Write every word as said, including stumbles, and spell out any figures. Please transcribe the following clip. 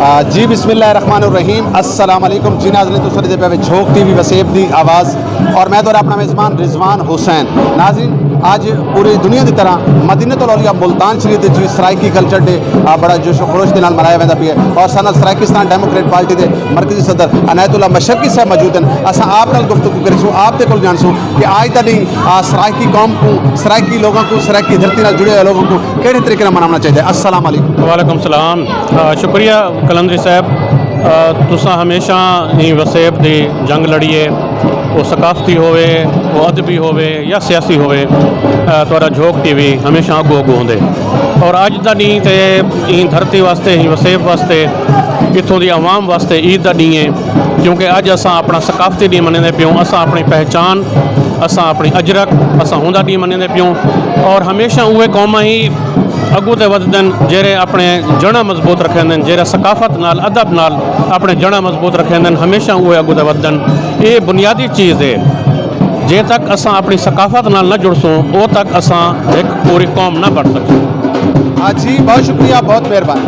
آ، جی، بسم اللہ الرحمن الرحیم۔ السلام علیکم۔ جی ناظرین، تساں ݙیہدے پئے وے جھوک ٹی وی وسیب دی آواز، اور میں تہاݙا اپݨا میزبان رضوان حسین۔ ناظرین، اڄ پوری دنیا دی طرح مدینۃ الاولیاء ملتان شریف دے وچ وی سرائیکی کلچر ڈے، آ، بڑا جوش و خروش دے نال منایا ویندا پیا ہے، اور ساݙے نال سرائیکستان ڈیموکریٹ پارٹی دے مرکزی صدر عنایت اللہ مشرقی صاحب موجود ہیں۔ اساں آپ نال گفتگو کریسوں، آپ دے کول ڄاݨسوں کہ اڄ دا ݙینہہ، آ، سرائیکی قوم کوں، سرائیکی لوگاں کوں، سرائیکی دھرتی نال جڑے ہوئے لوگاں کوں کیڑھے طریقے نال مناوݨا چاہیدے۔ السلام علیکم۔ وعلیکم السلام۔ آ، شکریہ قلندری صاحب۔ آ، تساں ہمیشہ ایں وسیب دی جنگ لڑی ہے، او ثقافتی ہووے، او ادبی ہووے یا سیاسی ہووے، آ، تہاݙا جھوک ٹی وی ہمیشہ اڳوں اڳوں ہوندے۔ اور اڄ دا ݙینہہ تے ایں دھرتی واسطے، ایں وسیب واسطے، اتھوں دی عوام واسطے عید دا ݙینہہ ہے، کیونکہ اڄ اساں اپݨا ثقافتی ݙینہہ منیندے پیوں، اساں اپݨی پہچان، اساں اپݨی اجرک، اساں اوندا ݙینہہ منیندے پیوں۔ اور ہمیشہ اوہے قوماں ہی اڳوں تے ودھدن جیڑھے اپݨے جڑاں مضبوط رکھیندن، جیڑھے ثقافت نال، ادب نال اپݨے جڑاں مضبوط رکھیندن، ہمیشہ اوہے اڳوں تے ودھدن۔ اے بنیادی چیز ہے۔ جے تک اساں اپݨی ثقافت نال نہ جڑسوں، او تک اساں ہک پوری قوم نہ بݨ سڳسوں۔ ہاں جی، بہت شکریہ، بہت مہربانی۔